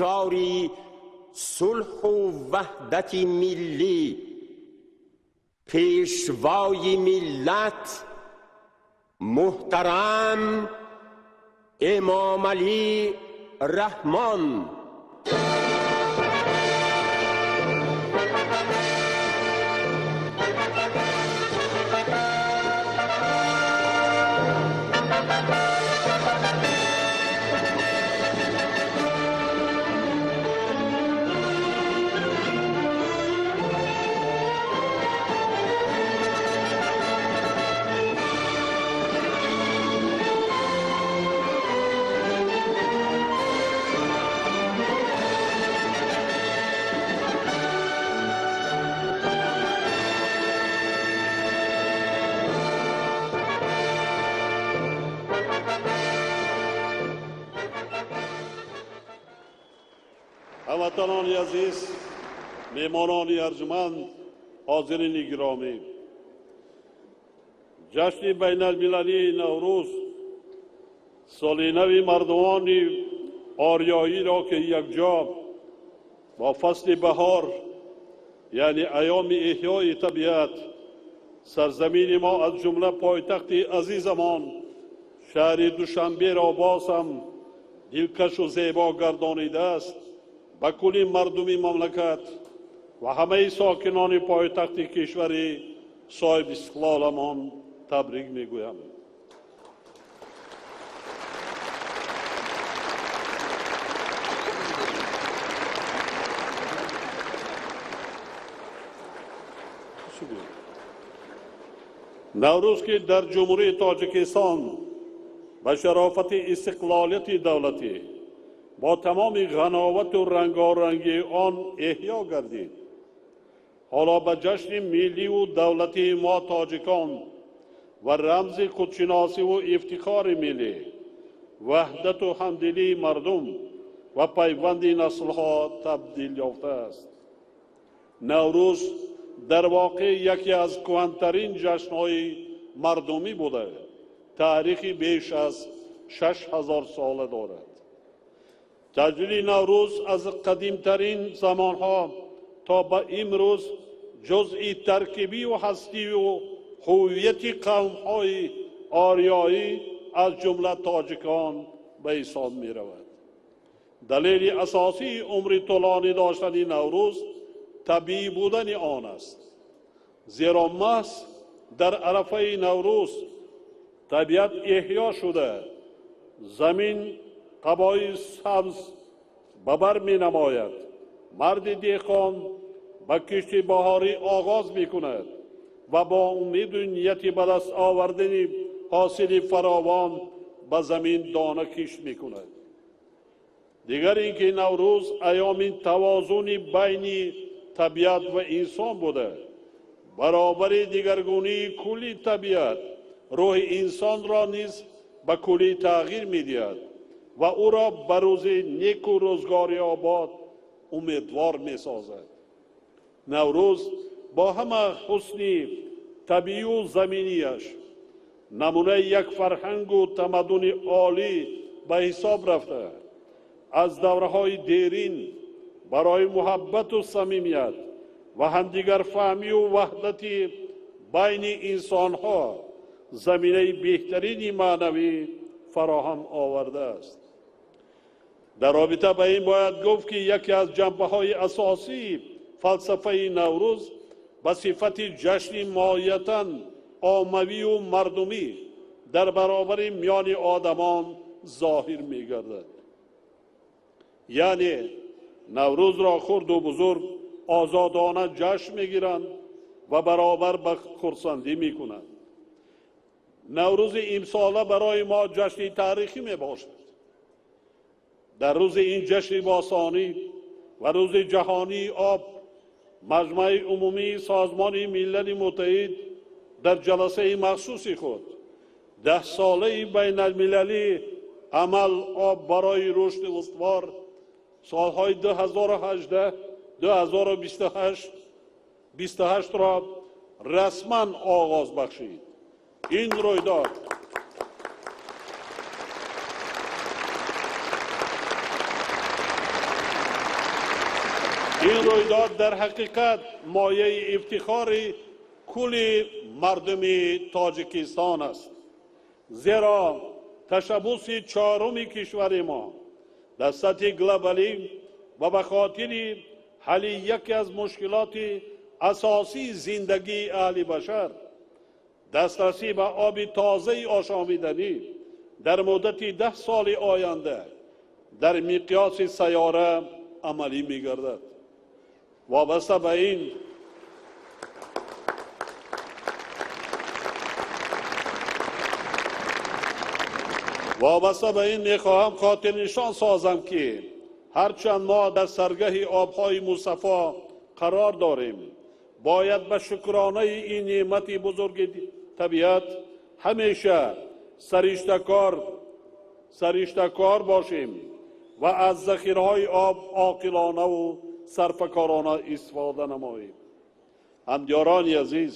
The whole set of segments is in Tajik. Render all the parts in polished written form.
Зори сулҳу ваҳдати миллӣ, пешвои миллат муҳтарам Эмомалӣ Раҳмон. Ҳамватанони азиз, меҳмонони арҷманд, ҳозирини гиромӣ, ҷашни байналмилалии Наврӯз соли нави мардумони ориёиро, ки якҷо бо фасли баҳор, яъне айёми эҳёи табиат, сарзамини мо аз ҷумла пойтахти азизамон шаҳри Душанберо боз ҳам дилкашу зебо гардонидааст, ба кулли мардуми мамлакат ва ҳамаи сокинони пойтахти кишвари соҳибистиқлоламон табрик мегӯям. Наврӯз, ки дар Ҷумҳурии Тоҷикистон ба шарофати истиқлолияти давлатӣ бо тамоми ғановату рангорангии он эҳё гардид, ҳоло ба ҷашни милливу давлатии мо тоҷикон ва рамзи худшиносиву ифтихори миллӣ, ваҳдату ҳамдилии мардум ва пайванди наслҳо табдил ёфтааст. Наврӯз дар воқеъ яке аз кӯҳантарин ҷашнҳои мардумӣ буда, таърихи беш аз 6000 сола дорад. Таҷлили Наврӯз аз қадимтарин замонҳо то ба имрӯз ҷузъи таркибию ҳастию ҳуввияти қавмҳои ориёӣ аз ҷумла тоҷикон ба ҳисоб меравад. Далели асосии умри тӯлонӣ доштани Наврӯз табиӣ будани он аст, зеро маҳз дар арафаи Наврӯз табиат эҳё шуда, замин қабои сабз ба бар менамояд, марди деҳқон ба кишти баҳорӣ оғоз мекунад ва бо умеду нияти ба даст овардани ҳосили фаровон ба замин дона кишт мекунад. Дигар ин ки Наврӯз айёми тавозуни байни табиат ва инсон буда, баробари дигаргунии кулли табиат рӯҳи инсонро низ ба куллӣ тағйир медиҳад ва ӯро ба рӯзи неку рӯзгори обод умедвор месозад. Наврӯз бо ҳама ҳусни табиию заминияш намунаи як фарҳангу тамаддуни олӣ ба ҳисоб рафта, аз давраҳои дерин барои муҳаббату самимият ва ҳамдигарфаҳмию ваҳдати байни инсонҳо заминаи беҳтарини маънавӣ фароҳам овардааст. Дар робита ба ин бояд гуфт, ки яке аз ҷанбаҳои асосии фалсафаи Наврӯз ба сифати ҷашни моҳиятан оммавию мардумӣ дар баробари миёни одамон зоҳир мегардад. Яъне Наврӯзро хурду бузург озодона ҷашн мегиранд ва баробар ба хурсандӣ мекунанд. Наврӯзи имсола барои мо ҷашни таърихӣ мебошад. Дар рӯзи ин ҷашни бостонӣ ва рӯзи ҷаҳонии об Маҷмаи умумии Созмони Милали Муттаҳид дар ҷаласаи махсуси худ 10-солаи байналмилалии амал об барои рушди устувор солҳои 2018-2028-ро расман оғоз бахшид. Ин рӯйдод Ин рӯйдод дар ҳақиқат мояи ифтихори кулли мардуми Тоҷикистон аст, зеро ташаббуси чаҳоруми кишвари мо дар сатҳи глобалӣ ва ба хотири ҳалли яке аз мушкилоти асосии зиндагии аҳли башар, дастрасӣ ба оби тозаи ошомиданӣ дар муддати 10 соли оянда дар миқёси сайёра амалӣ мегардад. Вобаста ба ин мехоҳам хотирнишон созам, ки ҳарчанд мо дар саргаҳи обҳои мусаффо қарор дорем, бояд ба шукронаи ин неъмати бузурги табиат ҳамеша сариштакор бошем ва аз захираҳои об оқилонаву сарфакорона истифода намоем. Ҳамдиёрони азиз,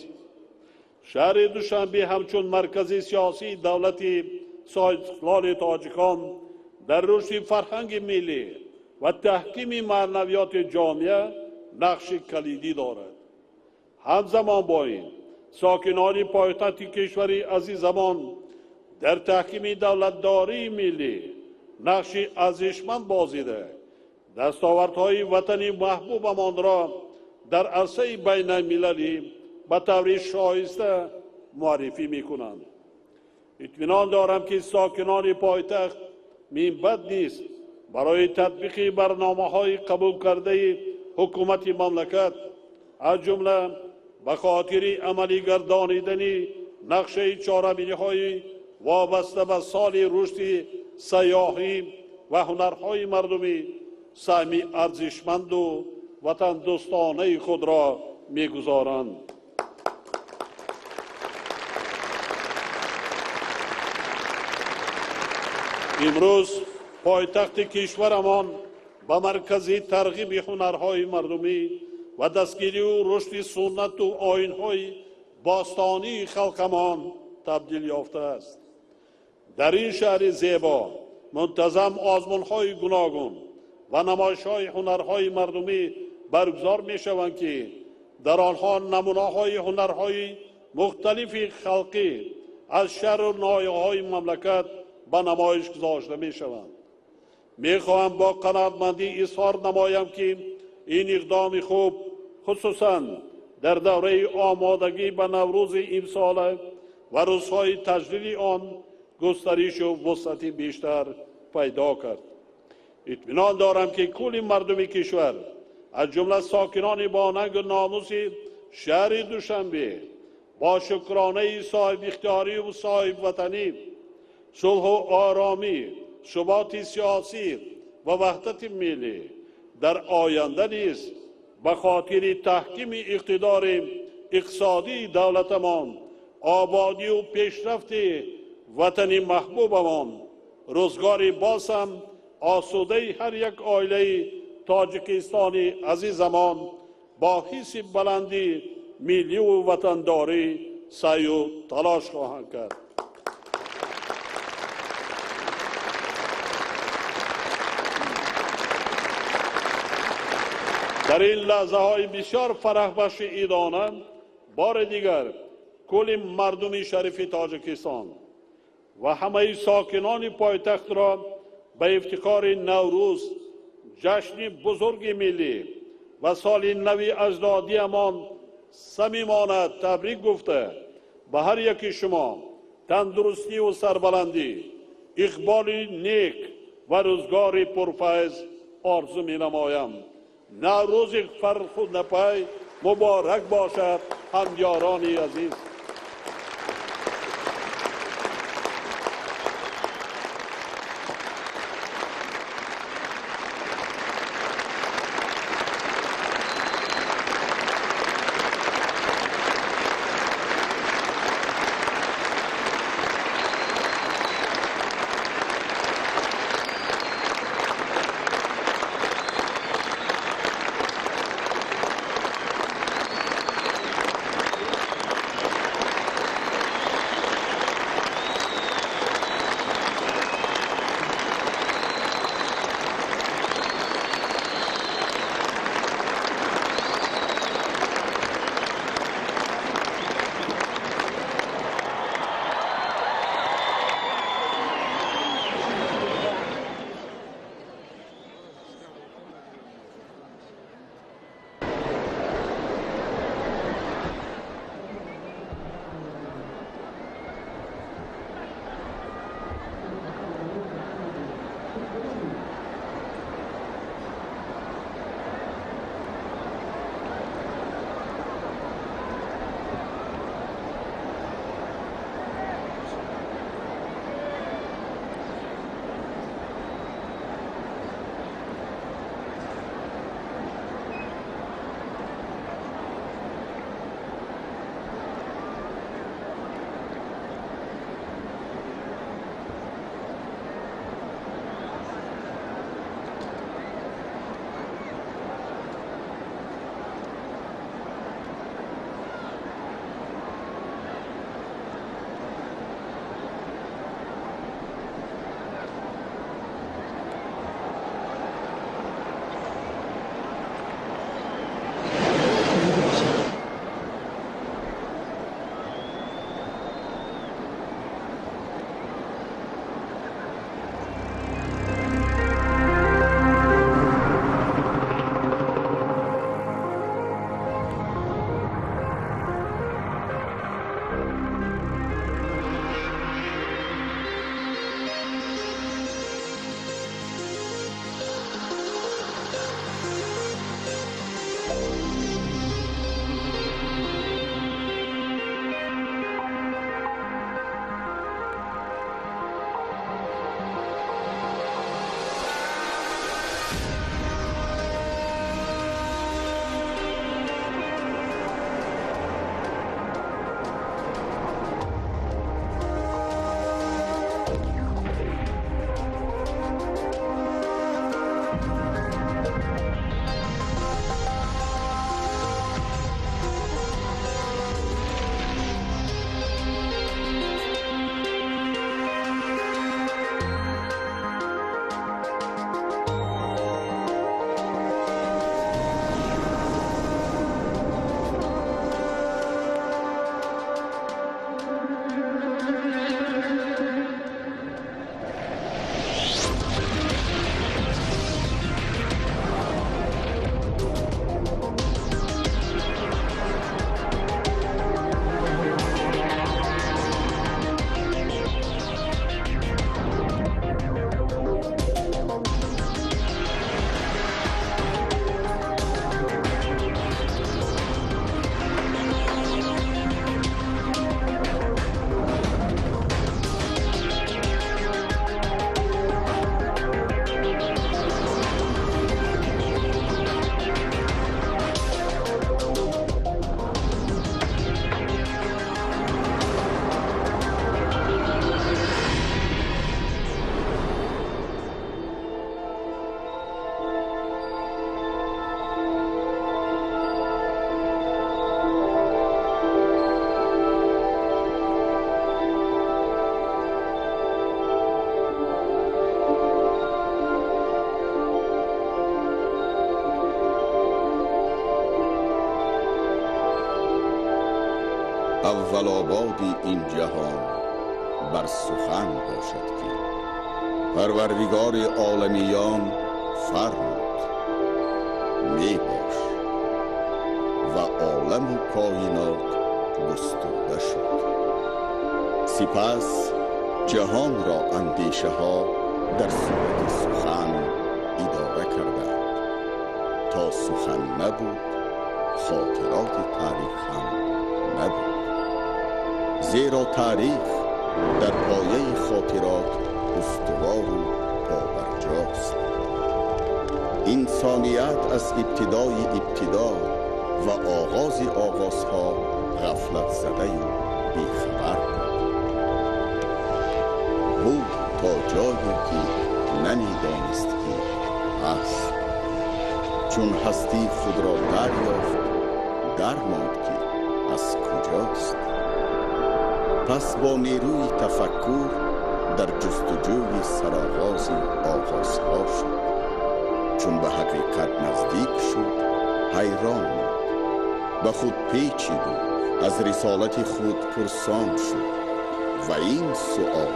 шаҳри Душанбе ҳамчун маркази сиёсии давлати соҳибистиқлоли тоҷикон дар рушди фарҳанги миллӣ ва таҳкими маънавиёти ҷомеа нақши калидӣ дорад. Ҳамзамон бо ин сокинони пойтахти кишвари азизамон дар таҳкими давлатдории миллӣ нақши арзишманд бозида, дастовардҳои ватани маҳбубамонро дар арсаи байналмилалӣ ба таври шоиста муаррифӣ мекунанд. Итминон дорам, ки сокинони пойтахт минбаъд низ барои татбиқи барномаҳои қабулкардаи ҳукумати мамлакат, аз ҷумла ба хотири амалигардонидани нақшаи чорабиниҳои вобаста ба соли рушди сайёҳӣ ва ҳунарҳои мардумӣ саҳми арзишманду ватандӯстонаи худро мегузоранд. Имрӯз пойтахти кишварамон ба маркази тарғиби ҳунарҳои мардумӣ ва дастгирию рушди суннату оинҳои бостонии халқамон табдил ёфтааст. Дар ин шаҳри зебо мунтазам озмунҳои гуногун ва намоишҳои ҳунарҳои мардумӣ баргузор мешаванд, ки дар онҳо намунаҳои ҳунарҳои мухталифи халқӣ аз шаҳру ноҳияҳои мамлакат ба намоиш гузошта мешаванд. Мехоҳам бо қаноатмандӣ изҳор намоям, ки ин иқдоми хуб хусусан дар давраи омодагӣ ба Наврӯзи имсола ва рӯзҳои таҷлили он густаришу вусъати бештар пайдо кард. Итминон дорам, ки кулли мардуми кишвар, аз ҷумла сокинони бонангу номуси шаҳри Душанбе, бо шукронаи соҳибихтиёриву соҳибватанӣ, сулҳу оромӣ, суботи сиёсӣ ва ваҳдати миллӣ дар оянда низ ба хотири таҳкими иқтидори иқтисодии давлатамон, ободию пешрафти ватани маҳбубамон, рӯзгори боз ҳам осудаи ҳар як оилаи тоҷикистони азизамон бо ҳисси баланди милливу ватандорӣ саъю талош хоҳанд кард. Дар ин лаҳзаҳои бисёр фараҳбахши идона бори дигар кулли мардуми шарифи Тоҷикистон ва ҳамаи сокинони пойтахтро ба ифтихори Наврӯз, ҷашни бузурги миллӣ ва соли нави аҷдодиамон самимона табрик гуфта, ба ҳар яки шумо тандурустиву сарбаландӣ, иқболи нек ва рӯзгори пурфайз орзу менамоям. Наврӯзи фархундапай муборак бошад, ҳамёрони азиз. اول آبادی این جهان بر سخن باشد که پروردگار عالمیان فرمود می باش و عالم و کائنات گسترده شد. سپس جهان را اندیشه ها در صورت سخن اداره کردند. تا سخن نبود خاطرات تاریخ هم نبود، زیرا تاریخ در پایه خاطرات استوار و پابرجاست. انسانیت از ابتدای ابتدا و آغاز آغازها غفلت زده و بیخبر بود تا جایی که نمیدانست که هست. چون هستی خود را دریافت درماند که از کجاست. پس با نیروی تفکر در جستجوی سرآغاز آغازها شد. چون به حقیقت نزدیک شد حیران ماند، به خود پیچید و از رسالت خود پرسان شد و این سؤال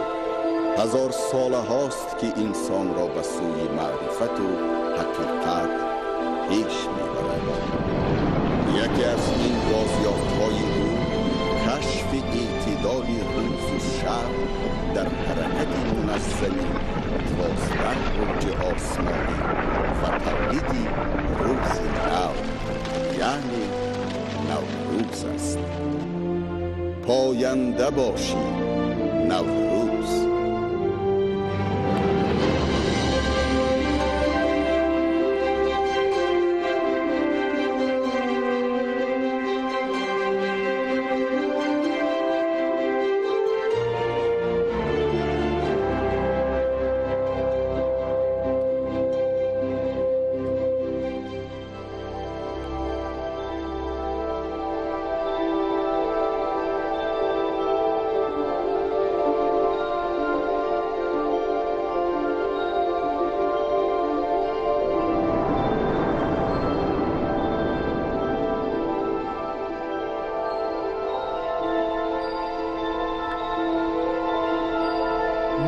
هزار ساله هاست که انسان را به سوی معرفت و حقیقت پیش میبرد. یکی از این بازیافت‌های او کشف اعتدال روز و شب در حرکت منظم 12 برج آسمانی و تولید روز نو، یعنی نوروز است. پاینده باشی نوروز.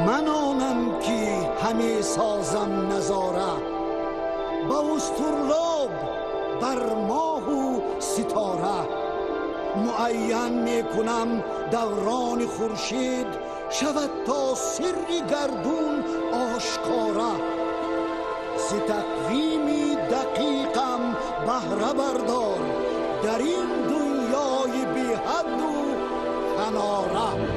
من آنم که همه سازم نظاره، با استرلاب بر ماه و ستاره. معین میکنم دوران خورشید، شود تا سر گردون آشکاره. ز تقویم دقیقم بهره بردار، در این دنیای بی حد و کناره.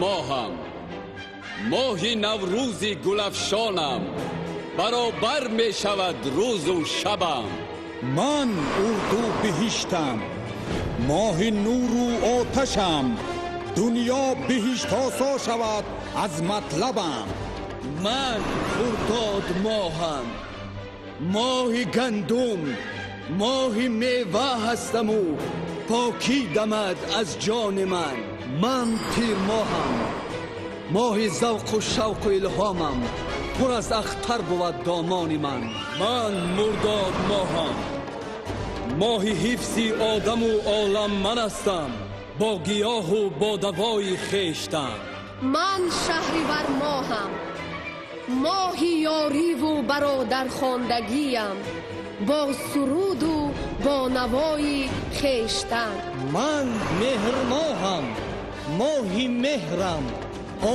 ماهم، ماهی نوروزی گلفشانم، برابر می شود روز و شبم. من اردو بهشتم، ماه نور و آتشم، دنیا بهشت آسا شود از مطلبم. من خرداد ماهم، ماه گندم، ماه میوه هستم و پاکی دمد از جان من. من تیر ماهم، ماه ذوق و شوق و الهامم، Пур аз ахтар бувад домони ман. Ман Мурдод моҳам, моҳи ҳифзи одаму олам ман ҳастам, бо гиёҳу бо давои хештан. Ман шаҳривар моҳам, моҳи ёриву бародархондагиям, бо суруду бо навои хештан. Ман меҳрмоҳам, моҳи меҳрам,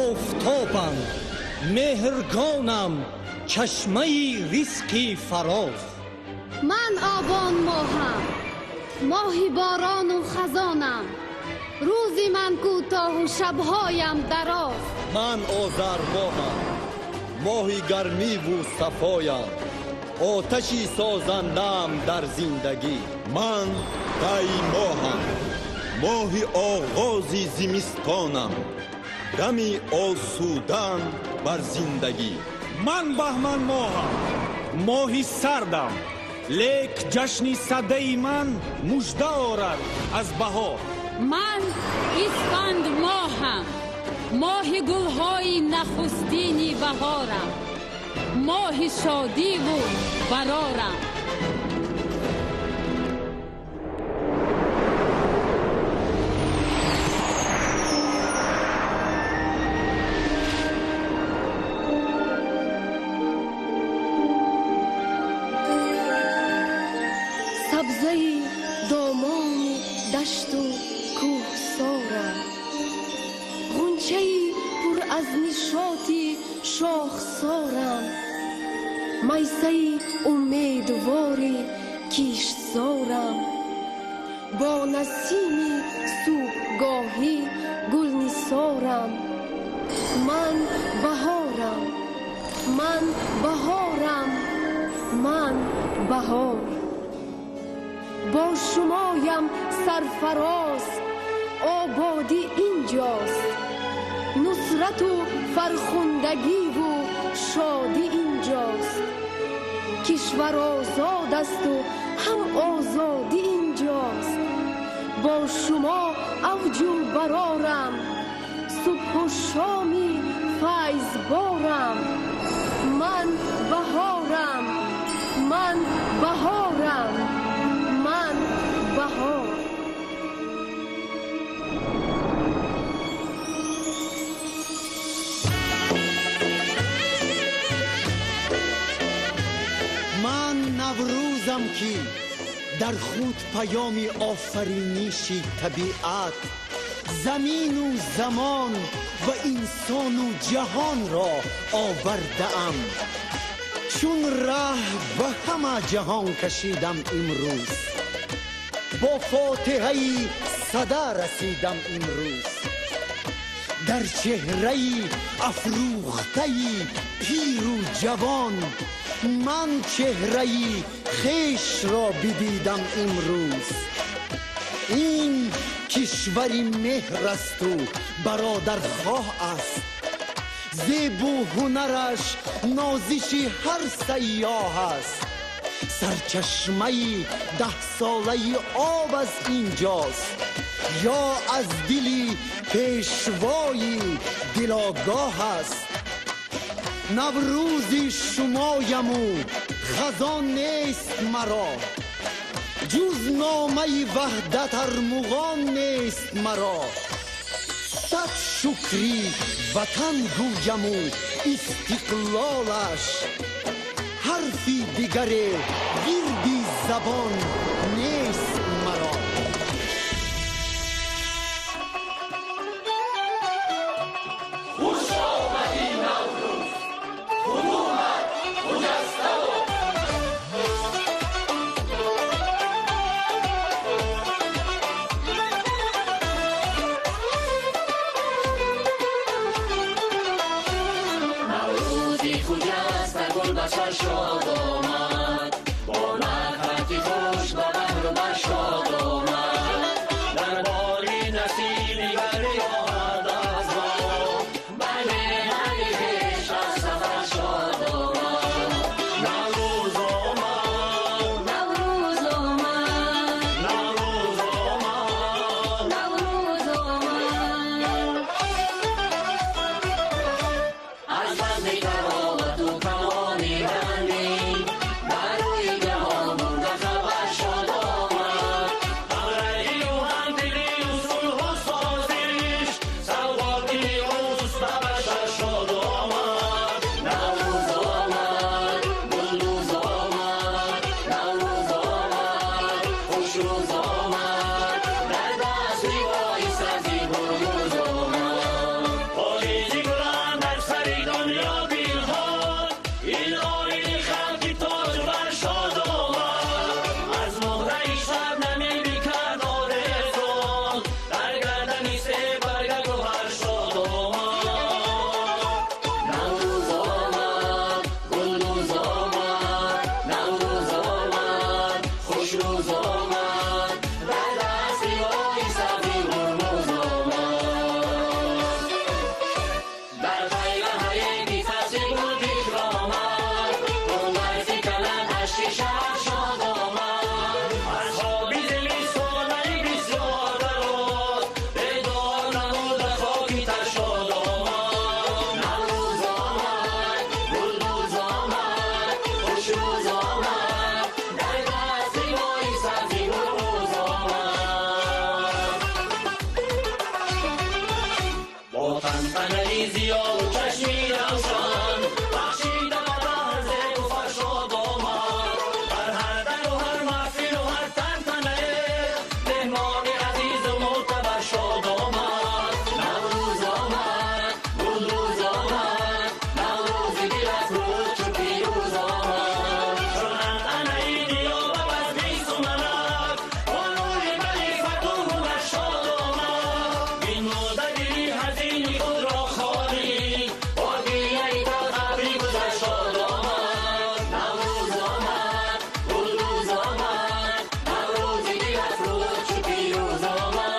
офтобам, меҳргонам, чашмаи ризқи фароз. Ман обон моҳам, моҳи борону хазонам, рӯзи ман кӯтоҳу шабҳоям дароз. Ман озармоҳам, моҳи гармиву сафоям, оташи созандаам дар зиндагӣ. Ман таймоҳам, моҳи оғози зимистонам, дами осудаам бар зиндагӣ. Ман баҳман моҳам, моҳи сардам, лек ҷашни садаи ман мужда орад аз баҳор. Ман исфанд моҳам, моҳи гулҳои нахустини баҳорам, моҳи шодиву барорам. Сабзаи домони дашту кӯҳсорам, ғунчаи пур аз нишоти шохсорам, майсаи умедвори киштзорам, бо насими субҳгоҳӣ гулнисорам. Ман баҳорам, ман баҳорам, ман баҳор. Бо шумоям сарфароз, ободӣ инҷост, нусрату фархундагиву шодӣ инҷост. Кишвар озод асту ҳам озодӣ инҷост. Бо шумо авҷу барорам, субҳу шоми файзборам. Ман баҳорам, ман баҳорам, ман баҳор. Ман наврӯзам, ки дар худ паёми офариниши табиат, замину замон ва инсону ҷаҳонро овардаам. Чун раҳ ба ҳама ҷаҳон кашидам имрӯз, бо фотиҳаи сада расидам имрӯз. Дар чеҳраи афрӯхтаи пиру ҷавон ман чеҳраи хешро бидидам имрӯз. Ин кишвари меҳр асту бародархоҳ аст, зебу ҳунараш нозиши ҳар сайёҳ аст. Сарчашмаи даҳсолаи об аз инҷост, ё аз дили пешвои дилогоҳ аст. Наврӯзи шумояму хазон нест маро, ҷуз номаи ваҳдат армуғон нест маро. Сад шукри ватан гӯяму истиқлолаш, ҳарфи дигаре вирди забон нест маро. Хуш омадӣ Наврӯз, қудумат хуҷаставу. Наврӯзи хуҷаста гул ба сар шод омад, бо нағмати хуш ба баҳру бар шод омад. Дар бори насими гарми омад аз мо, бар меҳани хеш аз сафар шод омад. Наврӯз омад, Наврӯз омад, Наврӯз омад, Наврӯз омад. Аз базми таровату Тантанаи зиё ва чашми равшан бахшида ба баҳр зебу фаршод омад. Бар ҳар дару ҳар маҳфилу ҳар тантанае меҳмони азизу мӯътабар шод омад. Наврӯз омад, гулрӯз омад, Наврӯзи дилафрӯз чу пирӯз омад. Чун анъанаи ниё ба базми суманак, бонуи маърифату ҳунар шод омад. Бинмуда дили ҳазини худро холӣ, бо гиряи талх абри гузашт шод омад. Наврӯз омад, гулрӯз омад, Наврӯзи дилафрӯз чу пирӯз омад.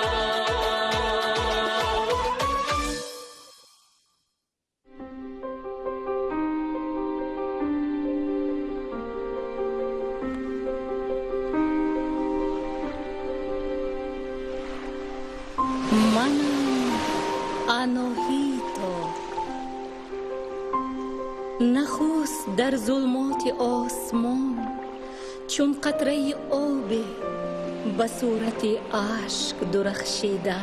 Манам Аноҳито. Нахуст дар зулмоти осмон чун қатраи обе ба сурати ашк дурахшида,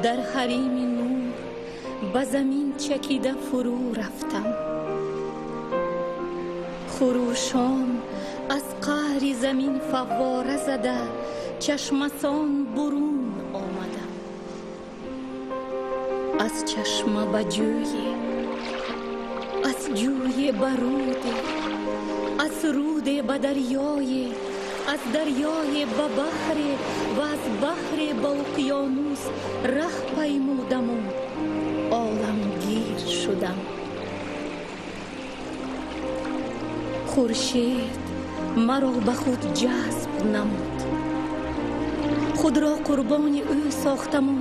дар ҳарими нур ба замин чакида фурӯ рафтам. Хурӯшон аз қаъри замин фаввора зада, чашмасон бурун омадам. Аз чашма ба ҷӯе, аз ҷӯе ба руде, аз руде ба дарёе, аз дарёе ба баҳре ва аз баҳре ба уқёнус раҳ паймудаму оламгир шудам. Хуршед маро ба худ ҷазб намуд. Худро қурбони ӯ сохтаму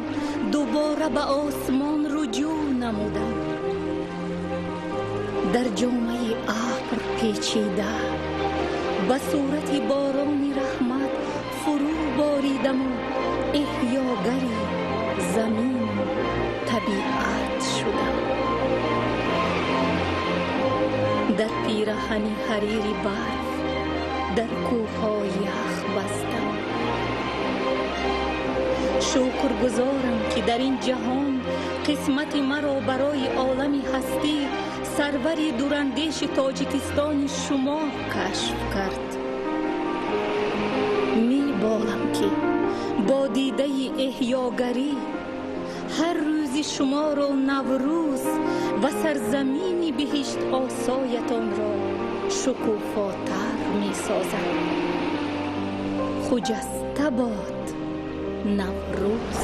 дубора ба осмон руҷӯъ намудам. Дар ҷомаи абр печида, ба сурати борони раҳмат фурӯ боридаму эҳёгари замину табиат шудам. Дар пираҳани ҳарири барф дар кӯҳҳо ях бастам. Шукргузорам, ки дар ин ҷаҳон қисмати маро барои олами ҳастӣ сарвари дурандеши Тоҷикистони шумо кашф кард. Меболам, ки бо дидаи эҳёгарӣ ҳар рӯзи шуморо Наврӯз ва сарзамини биҳиштосоятонро шукуфотар месозам. Хуҷаста бод Наврӯз.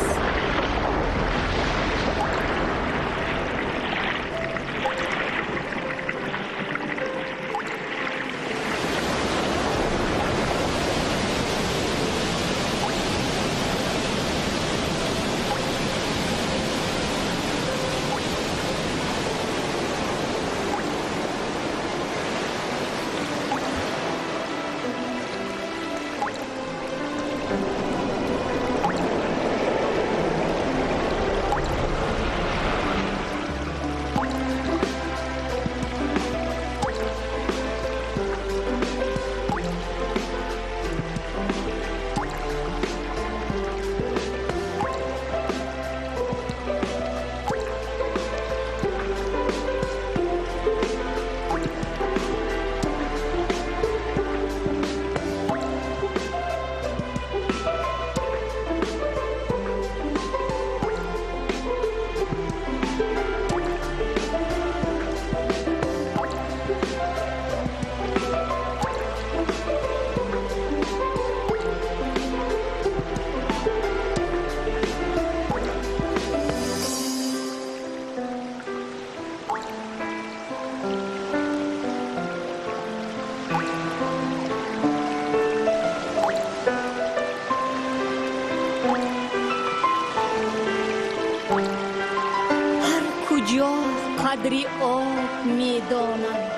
Ҳар куҷо қадри об медонанд,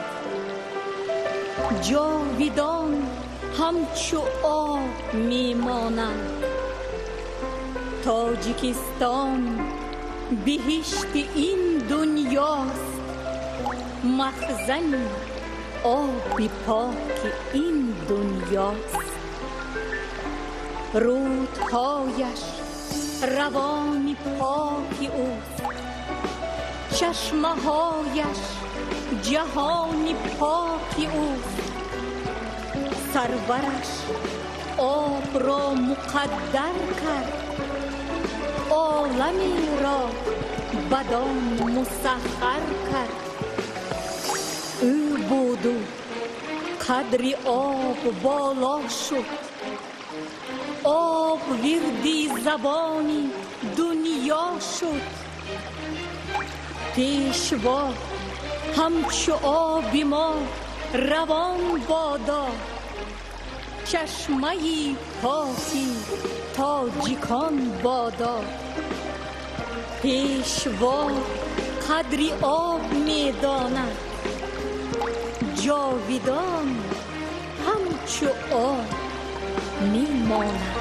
ҷовидон ҳамчу об мемонанд. Тоҷикистон биҳишти ин дунёст, махзани оби поки ин дунёст. Рӯдҳояш равони поки ӯст. Чашмаҳояш ҷаҳони поки ӯст. Сарвараш обро муқаддар кард, оламеро бадон мусаххар кард. Ӯ буду қадри об боло шуд, об вирди забони дунё шуд. Пешво ҳамчу оби мо равон бодо, чашмаи поки тоҷикон бодо. Пешво қадри об медонад, ҷовидон ҳамчу об мемонад.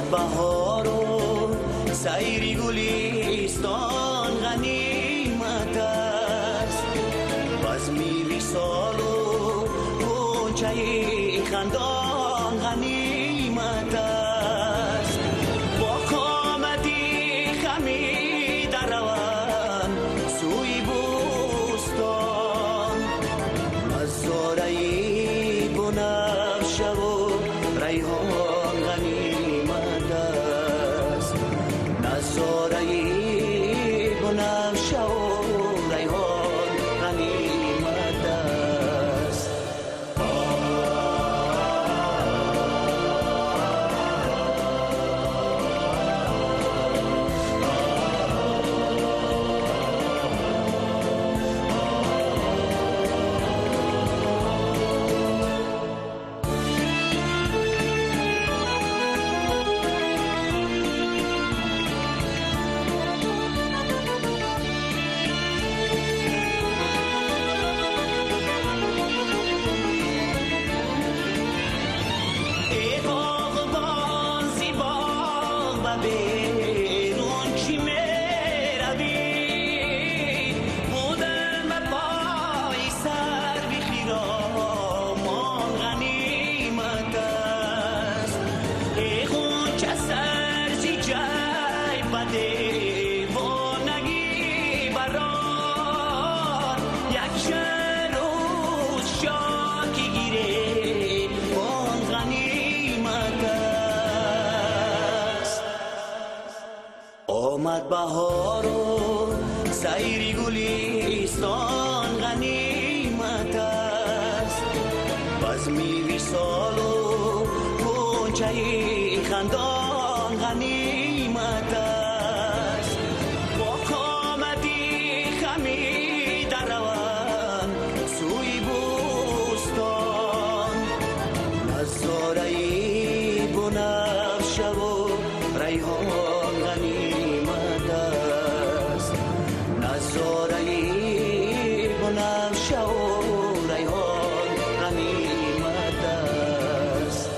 بهارو سیری گلستان غنیمت است، بزمی وصال و غنچه خندان غنیمت است. با قامتی خمیده روم سوی بوستان، نظاره بنفشه و ریحان غنیمت است. نظاره بنفشه و ریحان غنیمت است.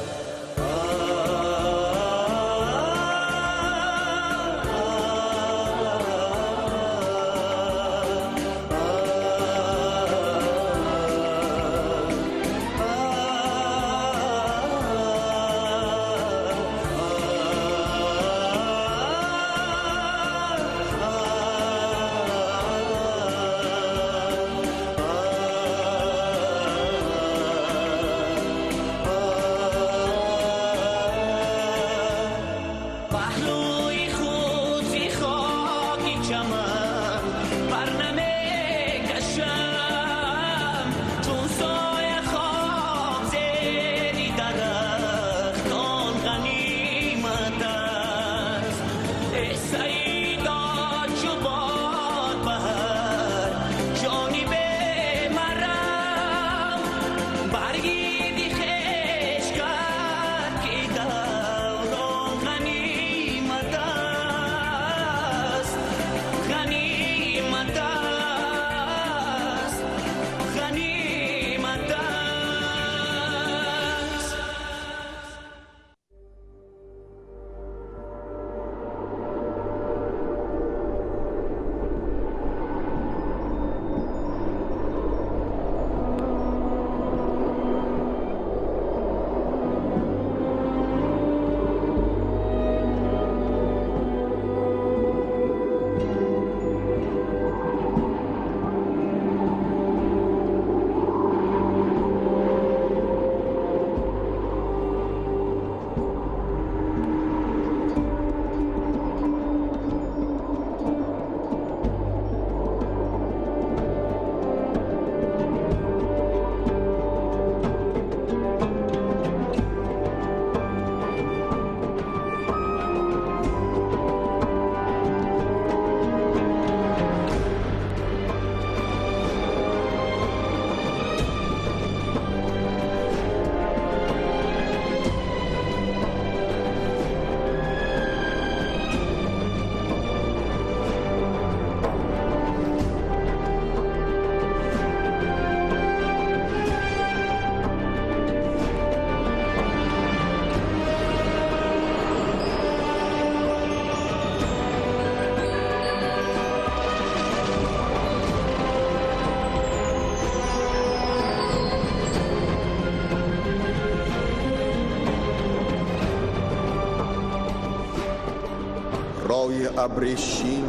Роҳи абрешим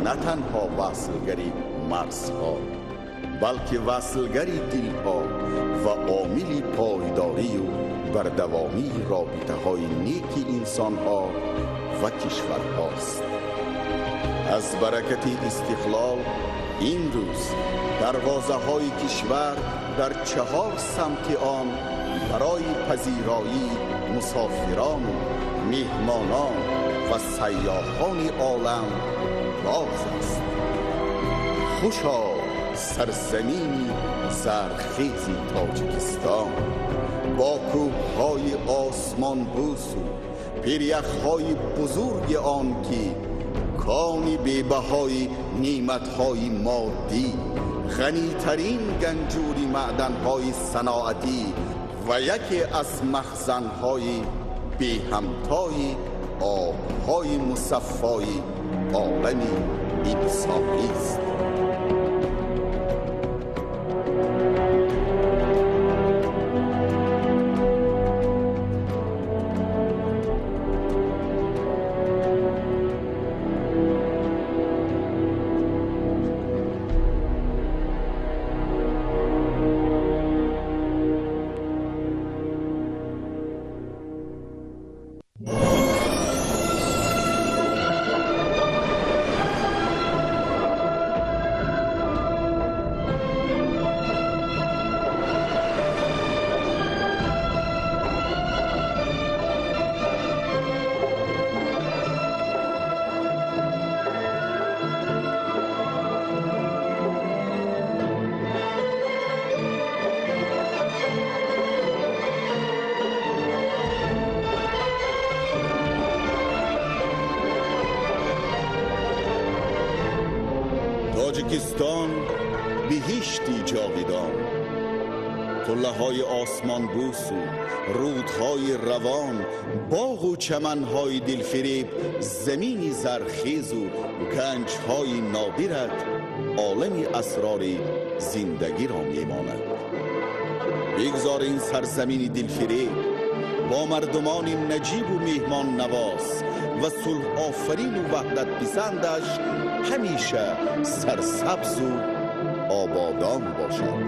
на танҳо васлгари марзҳо, балки васлгари дилҳо ва омили пойдорию бардавомии робитаҳои неки инсонҳо ва кишварҳост. Аз баракати истиқлол имрӯз дарвозаҳои кишвар дар чаҳор самти он барои пазироии мусофирону меҳмонон ва сайёҳони олам боз аст. Хушо сарзамини зархези Тоҷикистон бо кӯҳҳои осмонбӯсу пиряхҳои бузурги он, ки кони бебаҳои неъматҳои моддӣ, ғанитарин ганҷури маъданҳои саноатӣ ва яке аз махзанҳои беҳамтои обҳои мусаффои олами инсонист. Тоҷикистон биҳишти ҷовидон, қуллаҳои осмонбӯсу рӯдҳои равон, боғу чаманҳои дилфиреб, замини зархезу ганҷҳои нодират олами асрори зиндагиро мемонад. Бигзор ин сарзамини дилфиреб бо мардумони наҷибу меҳмоннавоз ва сулҳофарину ваҳдатписандаш ҳамеша сарсабзу ободон бошад.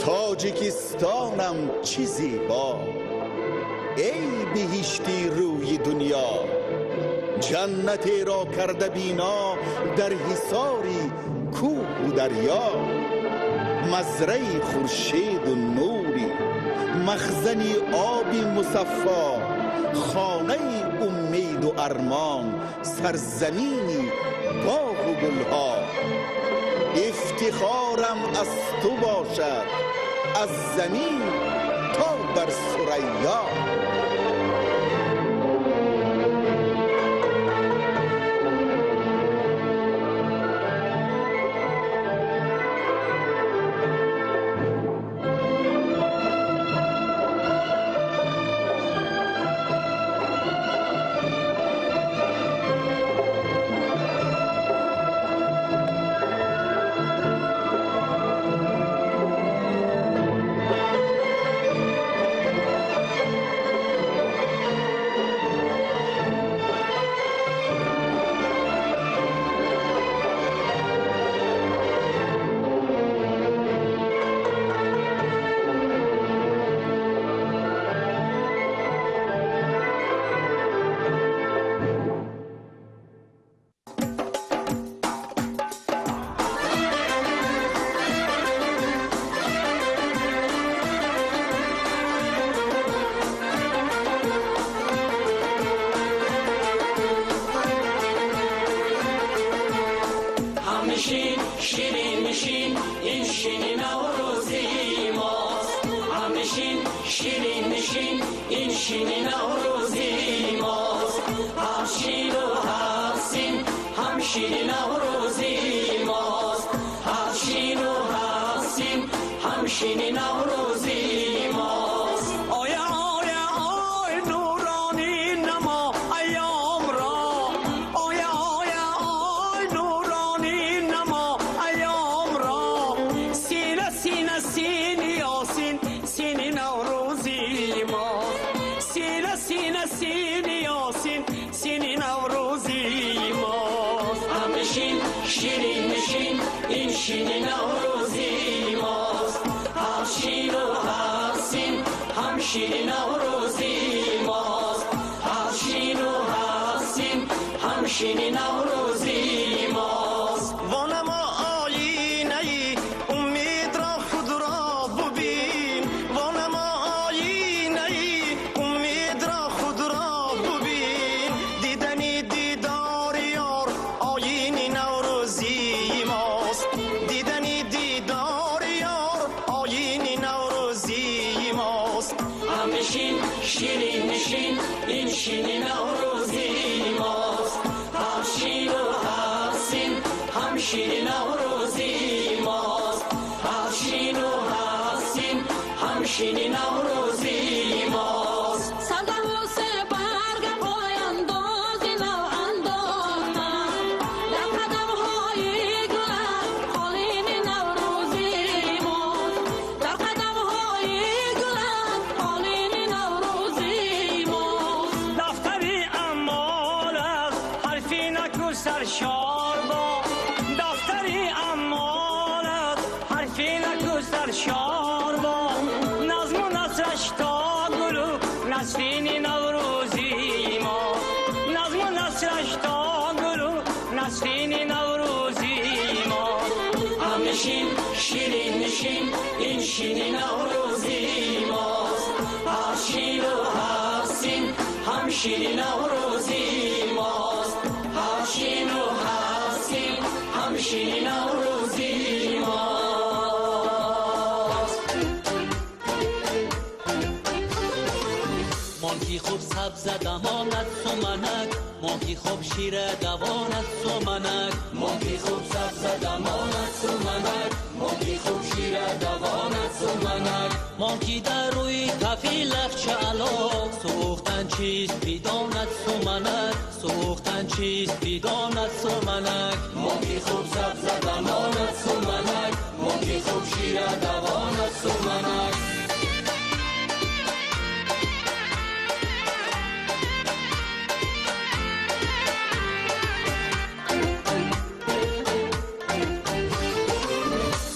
Тоҷикистонам чӣ зебо, эй биҳишти рӯи дунё, ҷаннатеро карда бино дар ҳисори кӯҳу дарё, мазраи хуршеду нури, махзани оби мусаффо, хонаи умеду армон, сарзамини боғу гулҳо. Ифтихорам аз ту бошад аз замин то бар сурайё. همنشین شیرین نشین این شین نوروزی ماست. همنشین شیرین نشین این شین نوروزی ماست. هم شین و هم سین هم شین نوروزی ماست. هم شین و هم سین هم شین نوروزی ماست. آیا آیا آی نورانی نما ایام را، آیا آیا آی نورانی نما ایام را، سینه سینه سین یاسین سین نوروزی ماست. سینه سینه سین یاسین سین نوروزی ماست. همنشین شیرین نشین این شین نوروزی ماست. هم شین و هم سین هم شین نوروزی ماست. هم شین و هم سین هم شین نوروزی ماست. وانما آینه ای امید را خود را ببین، وانما آینه ای امید را خود را ببین، دیدنی دیدار یار آیین نوروزی ماست. دیدنی دیدار یار آیین نوروزی ماست. همنشین شیرین نشین این شین نوروزی ماست. هم شین و هم سین هم شین نوروزی ماست. هم شین و هم سین هم شین نوروزی ماست. دفتری اعمال است حرفی نکو سرشار با، دفتری اعمال است حرفی نکو سرشار با، نظم و نثرش تا گل و نسرین نوروزی ما. نظم و نثرش تا گل و نسرین نوروزی ما. همنشین شیرین نشین این شین نوروزی ماست. هم شین و هم سین هم شین نوروزی ماست. هم شین و هم سین هم شین نوروزی ماست. مانکی خوب سبز دماند سمنک، مانکی خوب شیر دواند سمنک. مانکی خوب سبز دماند سمنک، مانکی خوب شیر دواند سمنک. مانکی در روی تفی لخچه علا، سوختن چیست بیداند سمنک، سوختن چیست بیداند سمنک. مانکی خوب سبز دماند سمنک، مانکی خوب شیر دواند سمنک.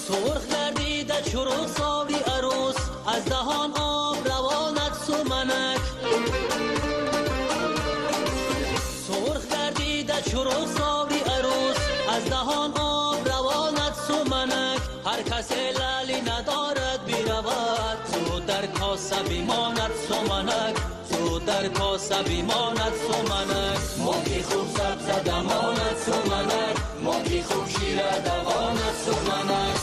سرخ گردیده چو رخساری عروس، از دهان آب رواند سمنک. سرخ گردیده چو رخساری عروس، از دهان آب رواند سمنک. هر کس لالی ندارد برود، زود در کاسه بماند سمنک، زود در کاسه بماند سمنک. مانکی خوب سبز دماند سمنک، مانکی خوب شیر دواند سمنک.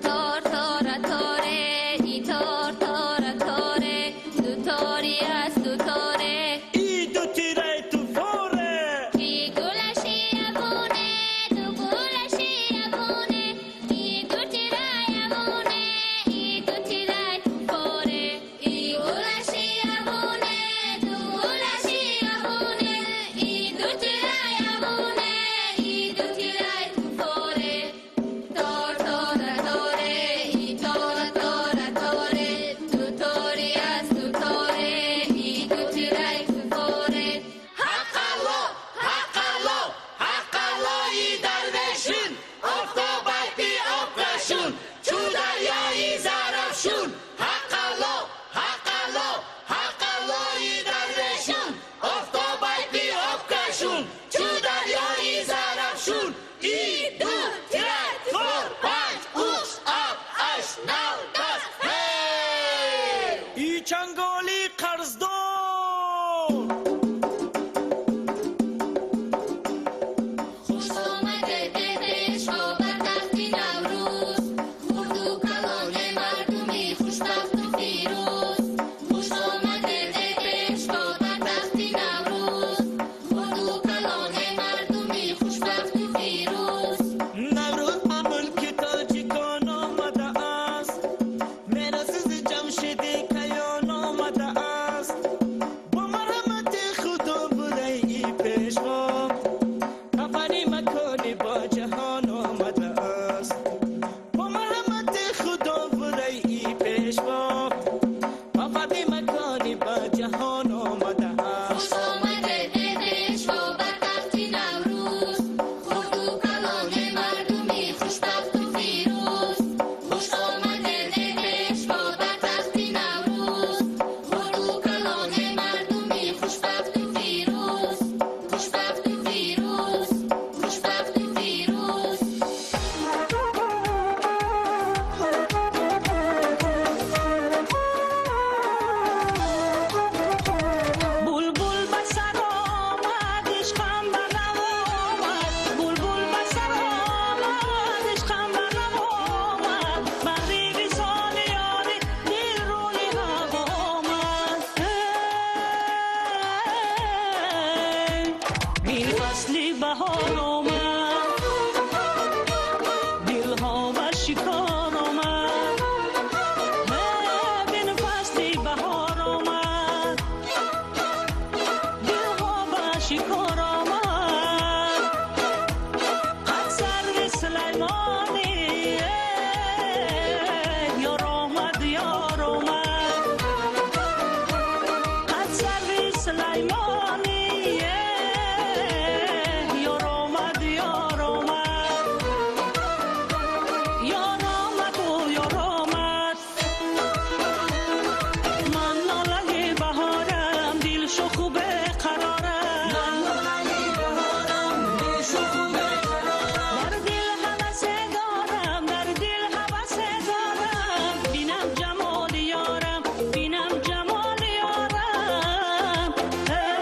تار تار تاره ای تار تار تاره دو تاری از دو تاره ای دو تیره تو فوره، ای گلش یبونه دو گلش یبونه، ای دو تیره یبونه ای دو تیره تو فوره، ای گلش یبونه دو گلش یبونه، ای دو تیره یبونه ای دو تیره تو فوره. تار تار تاره ای تار تار تاره دو تاری از دو تاره ای دو تیره تو فوره. حق الله حق الله حق الله درویشون، آفتاب بی آب کشون چو دریای زرافشون. حق الله حق الله حق الله درویشون، آفتاب بی آب کشون چو دریای زرافشون. ای دو تیره بهار آمد، دلها بر شکار آمد، بین فصل بهار آمد، دلها بر شکار آمد. قد سر سلیمانی یار آمد، یار آمد، قد سر سلیمانی یار آمد، یار آمد، یار آمد و یار آمد. من لاله بهارم، دل شو به قرارم، من لاله بهارم، دل شو به قرارم. در دل هوس دارم، در دل هوس دارم، بینم جمال یارم، بینم جمال یارم. ای.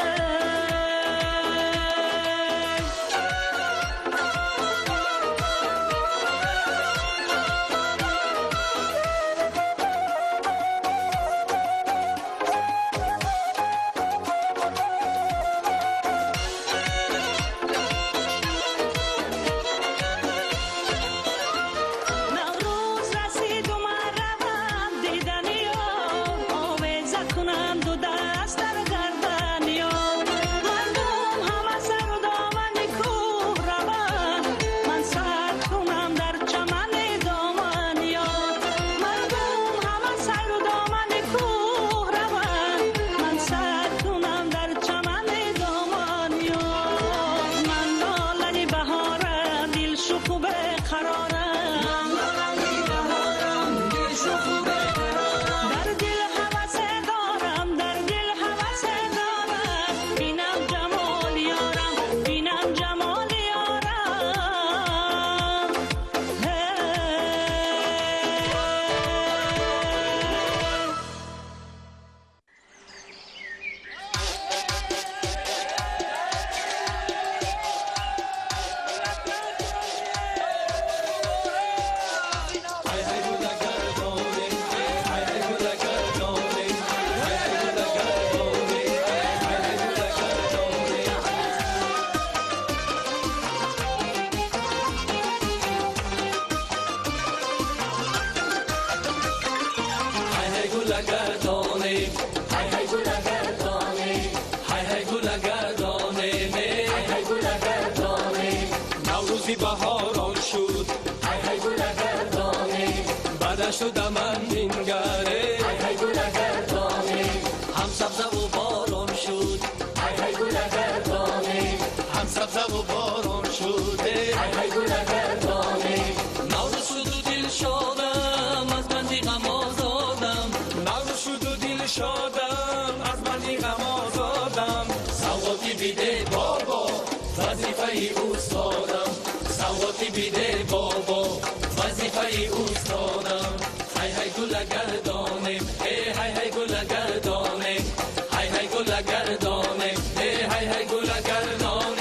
نوروز رسید و من روم دیدنی آویزه کنم دو دست در گردنی. مردم همه سر و دامن کوه روند، من سر کنم در چمن دامنی. مردم همه سر و دامن کوه روند، من سر کنم در چمن دامنی. من لاله بهارم، دل شو به قرارم، من لاله بهارم، دل شو به قرارم. در دل هوس دارم، در دل هوس دارم، بینم جمال یارم، بینم جمال یارم. هی. های گل گردانیم، های گل گردانیم، های گل گردانیم، های گل گردانیم. نوروزی بهاران شد، های گل گردانیم، بده شد من بینگره، های گل گردانیم. هم سبزه و باران شد، های گل گردانیم، هم سبزه و باران شد، های گل گردانیم. نوروز شد و دل شادم، از بندی غم آزادم، نوروز شد و دل شادم، از بندی غم آزادم. سوغاتی بیده بابا، وظیفه استادم، سوغاتی بیده بابا، وظیفه استادم. های های گل گردانیم، ای های های گل گردانیم، های های گل گردانیم، ای های های گل گردانیم.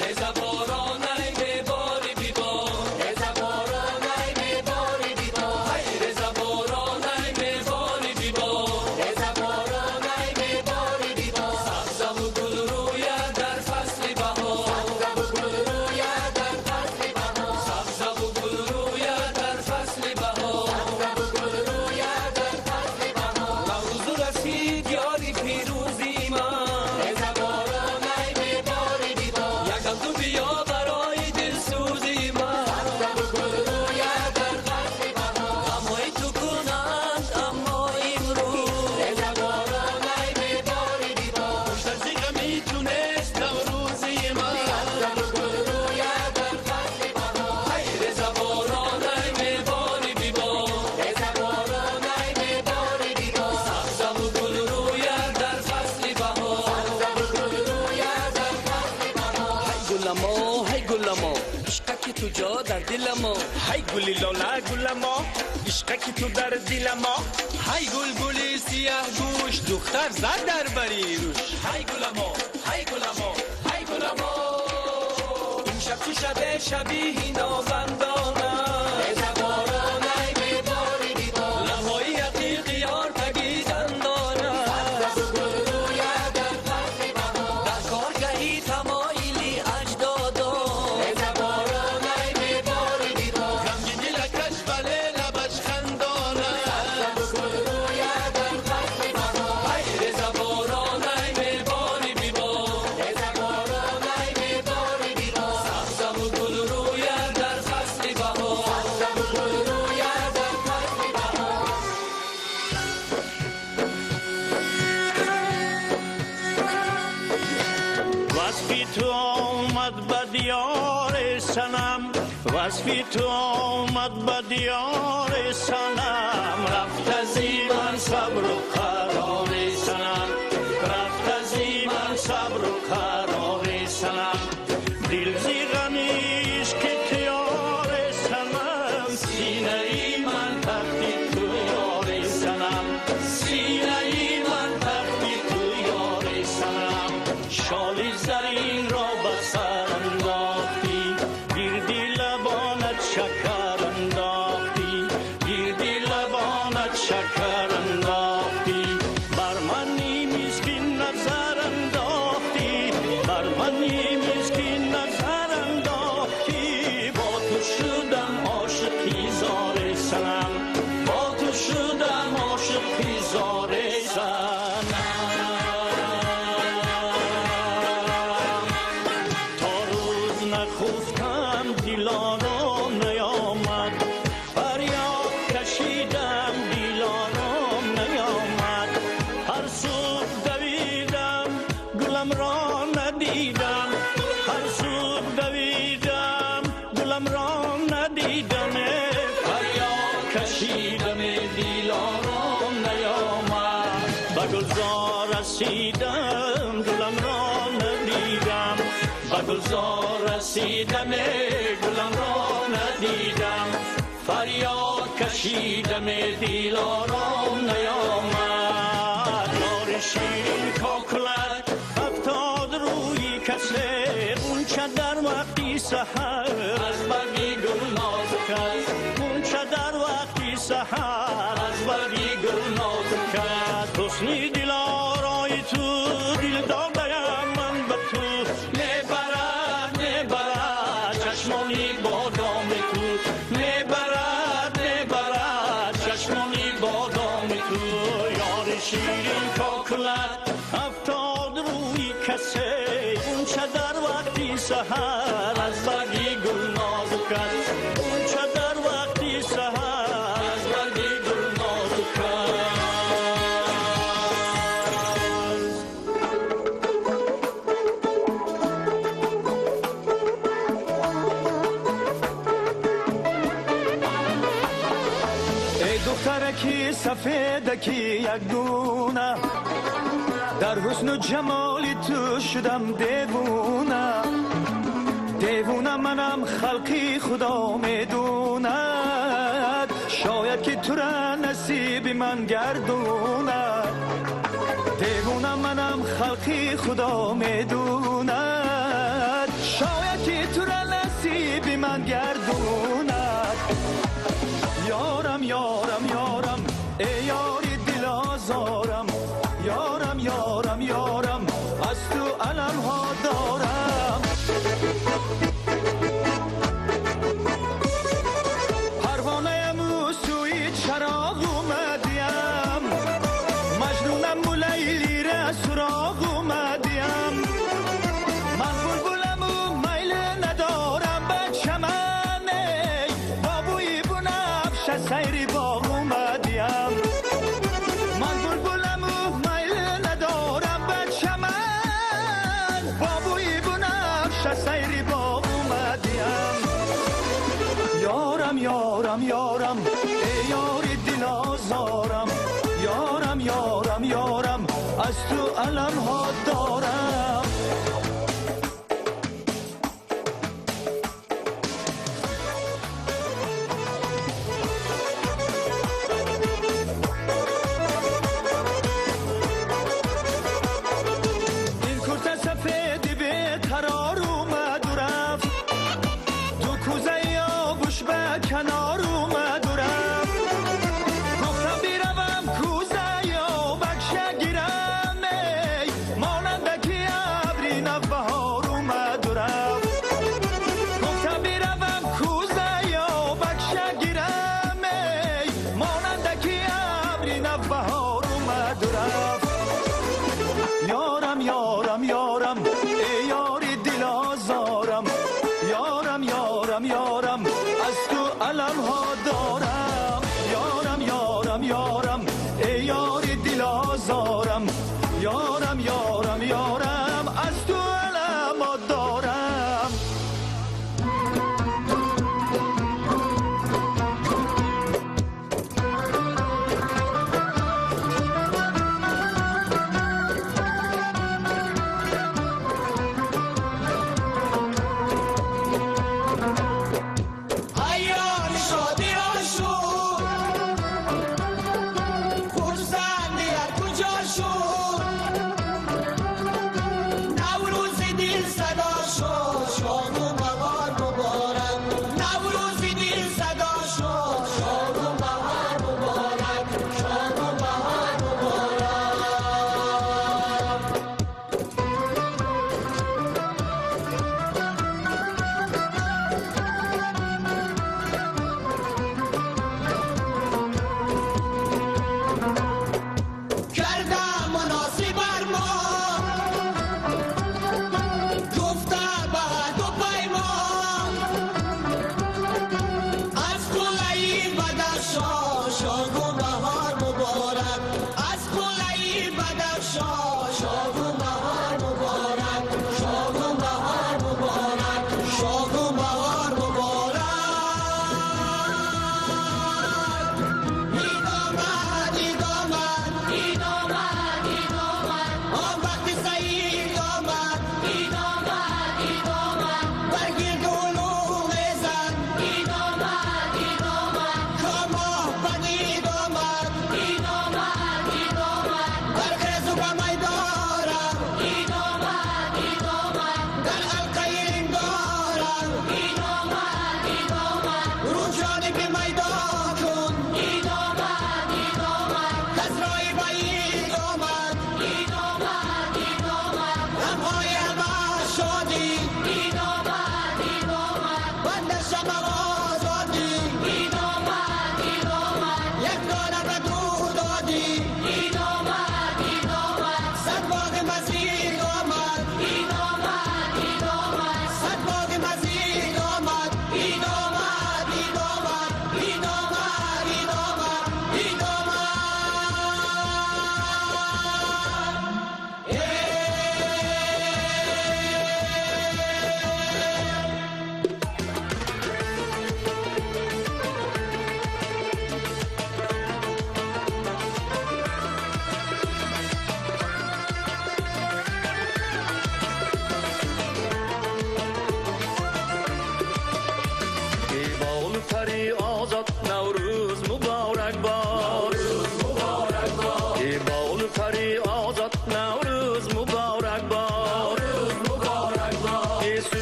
رضا باران ای میباری بیبار، رضا باران ای میباری بیبار، رضا باران ای میباری بیبار، رضا باران ای میباری بیبار. سبزه و گل رویا در فصل بهار، سبزه و گل رویا در فصل بهار، سبزه و گل رویا در فصل بهار، سبزه و گل رویا در فصل بهار. نوروز رسید یاری پیروزی من، رضا باران ای میباری بیبار، یکم تو بیا برای دلسوزی من، سبزه و گل رویا در فصل بهار. غمهای تو کنند اما امروز، رضا باران ای میباری بیبار، خوشتر ز غمی تو نیست نوروزی من، سبزه و گل رویا در فصل بهار. رضا باران ای میباری بیبار، رضا باران ای میباری بیبار، سبزه و گل رویا در فصل بهار، سبزه و گل رویا در فصل بهار. های گلما، های گلما، عشقکی تو جا در دل ما، های گلی لاله گلما، عشقکی تو در دل ما. های گل گلی سیاه گوش، دختر زد در بری روش. های گلما، های گلما، های گلما، امشب چو شب شبیه نابندانم، رضا باران ای میباری بیبار، لبهای عقیق یار تگی دندانم، سبزه و گل رویا در فصل بهار. در کار Васфи ту омад ба диёри санам, васфи ту омад ба диёри санам, рафта зи ман сабру қарори санам, рафта зи ман сабру қарори санам, дил зи ғами ишқи ту ёри санам, синаи ман тахти ту ёри санам, синаи ман тахти ту ёри санам, шоли заринро ба сар андохтӣ, гирди лабонат шакар андохтӣ, гирди лабонат шакар андохтӣ, бар мани мискин назар андохтӣ, бар мани мискин назар андохтӣ, бо ту шудам ошиқи зори санам, бо ту шудам ошиқи зори санам. То рӯз нахуфтам дилором наёмад, фарёд кашидам дилором наёмад, ҳар субҳ давидам гуламро надидам, ҳар субҳ давидам гуламро надидам, фарёд кашидам дилором наёмад, ба гулзор расидам гуламро надидам, ба гулзор расидам гуламро надидам, фарёд кашидам дилором наёмад. Ёри ширин кокулат афтод рӯи касе, ғунча дар вақти саҳар аз барги гул нозук аст, ғунча дар вақти саҳар аз барги гул нозук аст, ҳусни дилорои ту дил додаям ман ба ту, мебарад мебарад чашмони бодоми ту, мебарад мебарад чашмони бодоми ту, ёри ширин кокулат афтод рӯи касе, ғунча дар вақти саҳар аз барги гул нозук аст, ғунча дар вақти саҳар аз барги гул нозук аст. Эй духтараки сафедаки якдуна, дар ҳусну ҷамоли ту шудам девона, девона манам халқи худо медонад, шояд ки тура насиби ман гардонад, девона манам халқи худо медонад, шояд ки тура насиби ман гардонад. Ёрам ёрам ёрам эй ёри дилозорам, ёрам ёрам ёрам аз ту аламҳо дорам. Парвонаям сӯи чароғ омадиям, маҷнунам Лайлира суроғ омадиям, ман булбуламу майл надорам ба чаман, эй бо бӯи бунафша сайри боғ омадиям, ман булбуламу майл надорам ба чаман, бо бӯи бунафша сайри боғ омадиям. Ёрам ёрам ёрам эй ёри дилозорам, ёрам ёрам ёрам аз ту аламҳо дорам. Ин курта сафеди беқарор омаду рафт, ду кӯзаи оғӯш ба канор омаду рафт.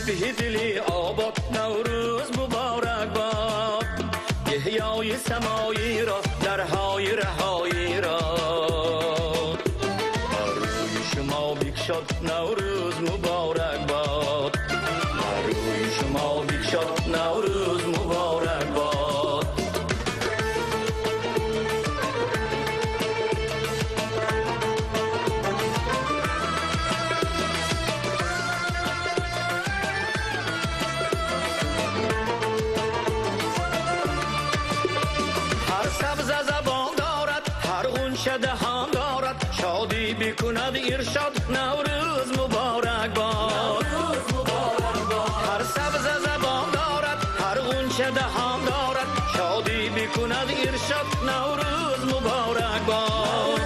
صبح دلی آباد نوروز مبارک باد احیای سمایی را درهای رهایی را بر روی شما بکشاد نوروز مبارک باد بر روی شما بکشاد نوروز مبارک باد. هر سبز زبان دارد هر غنچه دهان دارد شادی بکند ارشاد نوروز مبارک باد. هر سبز زبان دارد هر غنچه دهان دارد شادی بکند ارشاد نوروز مبارک باد.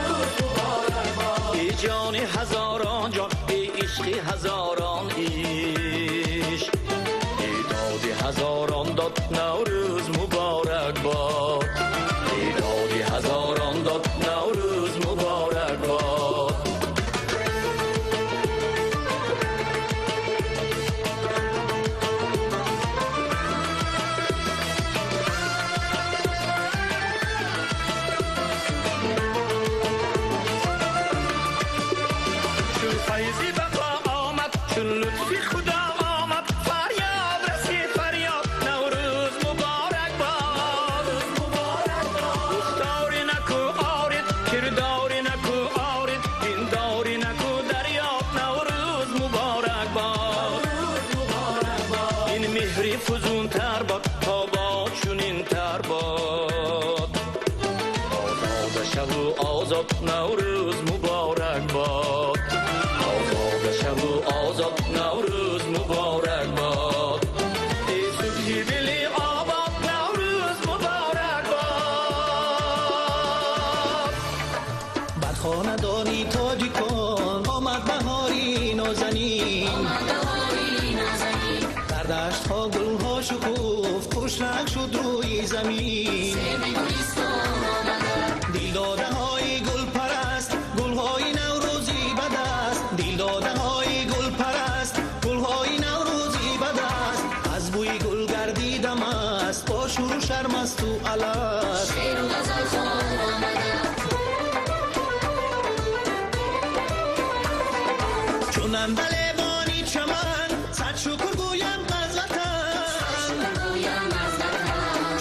ای جان هزاران جان ای عشق هزاران عشق ای داد هزاران داد نوروز مبارک باد. ای داد هزاران داد نوروز مبارک باد. چون فیضی بقا آمد چون لطفی خدا آمد فریاد رسید فریاد نوروز مبارک باد. گفتار نکو آرید کردار نکو آرید دیندار نکو دریاب نوروز مبارک باد. این مهری فزون تر باد تا با چنین تر باد آزاد شو و آزاد نوروز مبارک باد. آزاد شو و آزاد نوروز مبارک باد. ای صبح دلی آباد نوروز مبارک باد. بر خاندانی تاجیکان آمد بهاری نازنین در دشت ها گل ها شکفت خوش رنگ شد روی زمین دل داده های گل پرست گل های نوروزی به دست دل داده های گل پرست گل های نوروزی به دست از بوی گل گردیدم است با شور و شرم است و الست شعر و غزل خوان آمده چون اندلیبانی چمن صد شکر گویم از وطن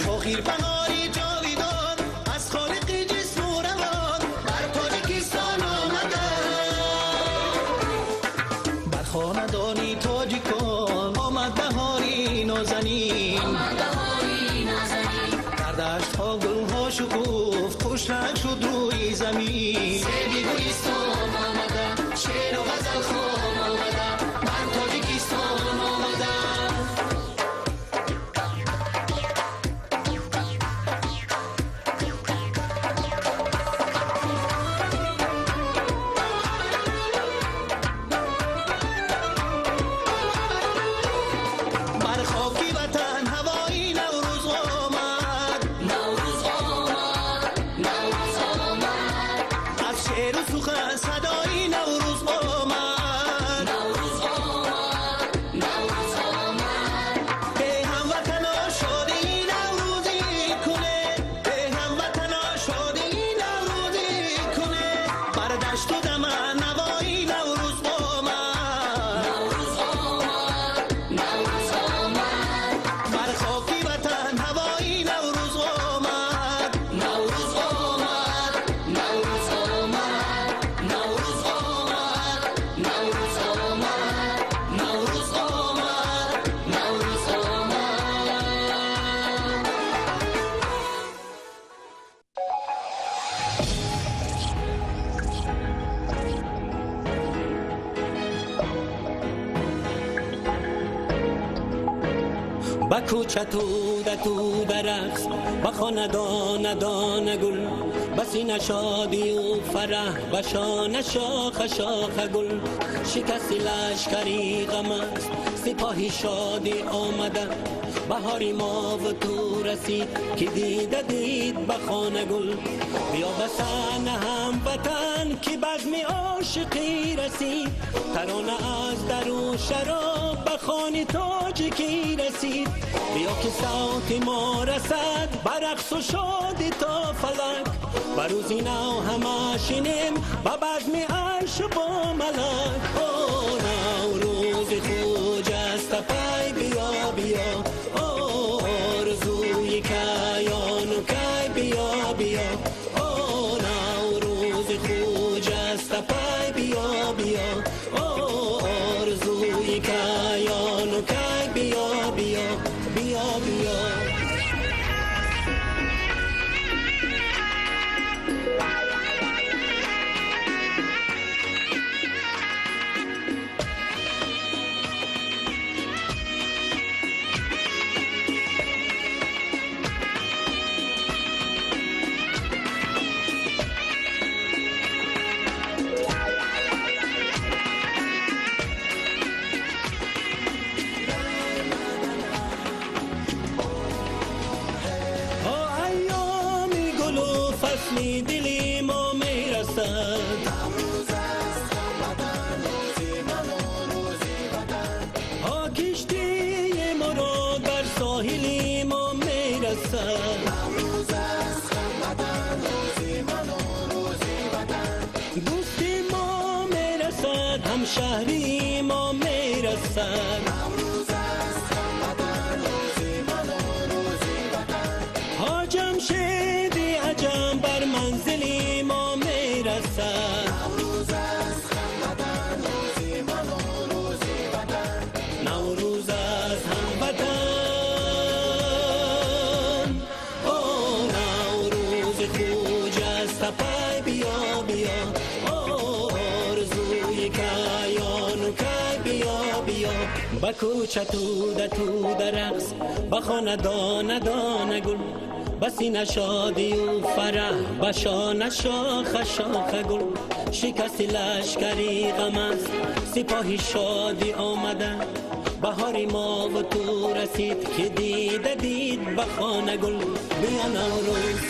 چو بهاری جاویدان از خالق جسم و روان بر تاجیکستان آمده بر خاندانی تاجیکان آمد بهاری نازنین در دشت ها گل ها شکفت خوش رنگ شد روی زمین سیبی گلستان آمده شعر و غزل خوان آمده بر تاجیکستان آمده. بر خاکی وطن هوای نوروز آمد نوروز آمد نوروز آمد از شعر و سخن صدای نوروز آمد نوروز آمد نوروز آمد به هموطنا شادی نوروزی کنه به هموطنا شادی نوروزی کنه بر دشت و دمن نوای نوروز آمد نوروز آمد نوروز آمد بر خاکی وطن هوای نوروز آمد نوروز آمد نوروز آمد نوروز آمد نوروز آمد نوروز آمد نوروز آمد. به کوچه توده توده رقص به خانه دانه دانه گل به سینه شادی و فرح به شانه شاخه شاخه گل شکست لشکری غم است سپاهی شادی آمده بهاری ما و تو رسید که دیده دید به خانه گل بیا به صحنه هم وطن که بزم عاشقی رسید ترانه از در و شراب به خوانی تاجیکی رسید، بیا که صوت ما رسد به رقص و شادی تا فلک. به روزی نو همه شینیم به بزم عرش با ملک. او نوروز خجسته پی بیا بیا، او آرزوی کیان و کی بیا بیا، او نوروز خجسته پی بیا بیا، او آرزوی کیان و کی بیا بیا بیا بیا. فصلی دلی ما میرسد، ها کشتی مراد بر ساحلی ما میرسد، دوستی ما میرسد، همشهری ما میرسد، ها جمشید عجم بر منزلی ما میرسد. نوروز است هموطن، او نوروز خجسته پی بیا بیا، او آرزوی کیان و کی بیا بیا. به کوچه توده توده رقص، به خانه دانه دانه گل، به سینه شادی و فرح، به شانه شاخه شاخه گل. شکست لشکری غم است، سپاهی شادی آمده، بهاری ما و تو رسید که دیده دید به خانه گل. بیا نوروز.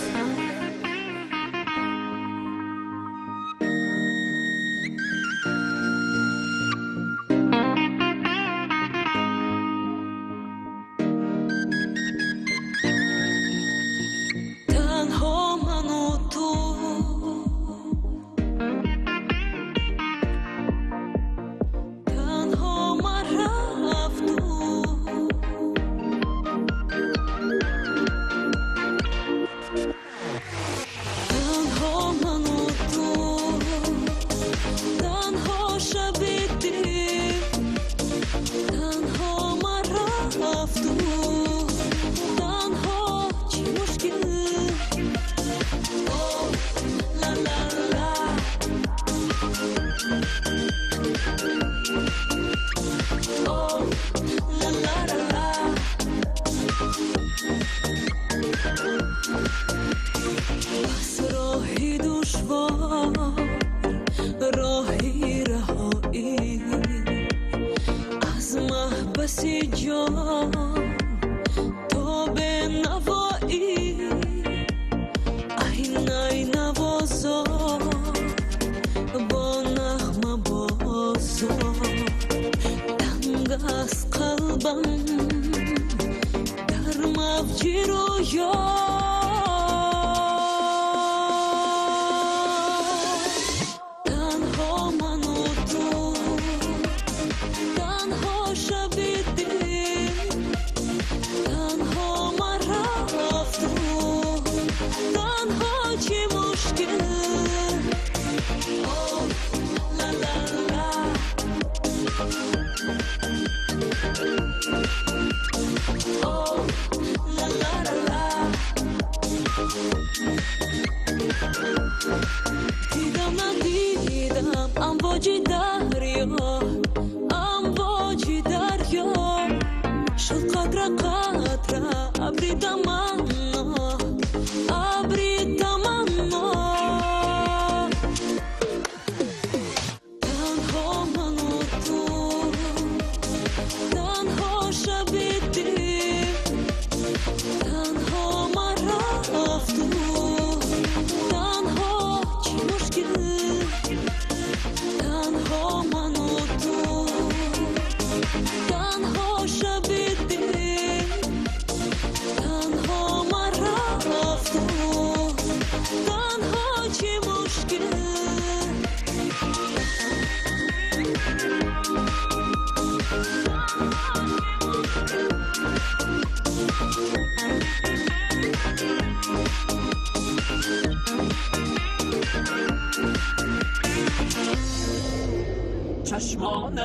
Танҳо ману ту, танҳо.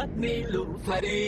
Бошад нилуфарӣ.